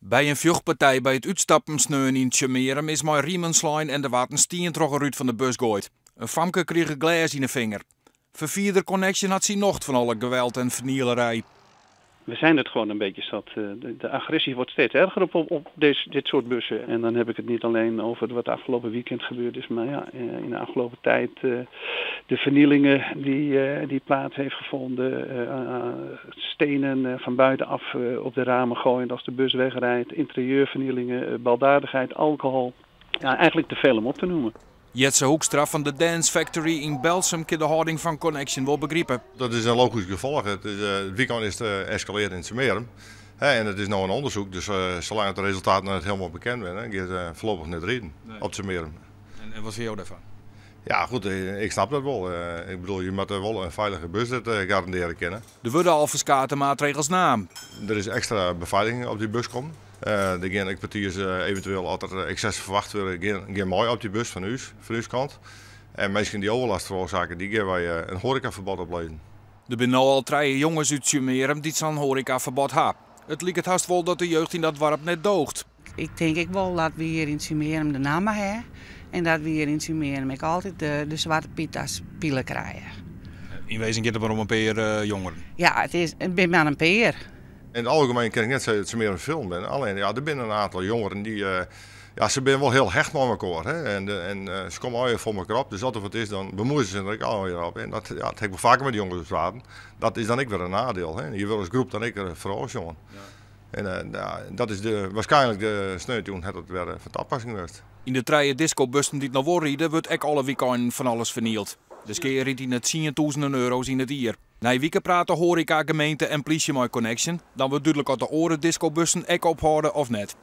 By in fjochtpartij by it útstappen sneon yn Tsjummearum is mei rimen slein en der waard in stien troch in rút fan de bus goaid. In famke krige glês yn 'e finger. Ferfierder Connexxion hat syn nocht fan alle geweld en fernielerij. We zijn het gewoon een beetje zat. De agressie wordt steeds erger op dit soort bussen. En dan heb ik het niet alleen over wat afgelopen weekend gebeurd is, maar ja, in de afgelopen tijd de vernielingen die plaats heeft gevonden, stenen van buitenaf op de ramen gooien als de bus wegrijdt, interieurvernielingen, baldadigheid, alcohol. Ja, eigenlijk te veel om op te noemen. Jetse Hoekstra fan de Dance Factory yn Berltsum kin de hâlding fan Connexxion wol begripe. Dat is in logysk gefolch. It wykein is it eskalearre yn Tsjummearum. En it is no in ûndersyk, dus salang't it resultaat noch net hielendal bekend binne, giet it foarlopich net riden op Tsjummearum. En wat fine jo dêrfan? Ja, goed, ik snap dat wol. Ik bedoel, je moatte wol in feilige busrit garandearje kinne. Der wurde al ferskate maatregels naam. Der is ekstra befeiliging op dy bus kommen. Der gean ek portiers eventueel, as der eksessen ferwachte wurde, gean mei op dy bus fan ús kant. En minsken dy't overlast feroarsaakje, dy gean wy in hoarekaferbod oplizzen. Der binne no al trije jonges út Tsjummearum dy't sa'n hoarekaferbod ha. It liket hast wol dat de jeugd yn dat doarp net doocht. Ik tink ek wol dat wy hjir yn Tsjummearum de namme ha en dat wy hjir yn Tsjummearum ek altyd de Swarte Pyt as pile krije. Yn wêzen giet it mar om in pear jongeren? Ja, it binne mar in pear. Yn it algemien kin ik net sizze dat Tsjummearum ferfelend binne. Allinne, ja, der binne in oantal jongeren dy't, ja, se binne wol hiel hecht mei elkoar. Hè? En se komme allegear foar elkoar op. Dus as der wat is, dan bemuoie se sich der ek allegear op. En dat, ja, dat ha ik wol faker mei de jonges bespraten. Dat is dan ek wer in nadiel. Hè? Je wurde as groep dan ek foarôf sjoen. En ja, dat is de, waarskynlik de sneontejûn hat dat wer fan tapassing west. Yn de trije discobussen dy't noch wol ride, wurdt ek alle wykeinen fan alles fernield. De skea rydt yn 'e tsientûzenen euro's yn it jier. Nije wike prate hoareka, gemeente en plysje mei Connexxion. Dan wurdt dúdlik oft de oare discobussen ek ophâlde of net.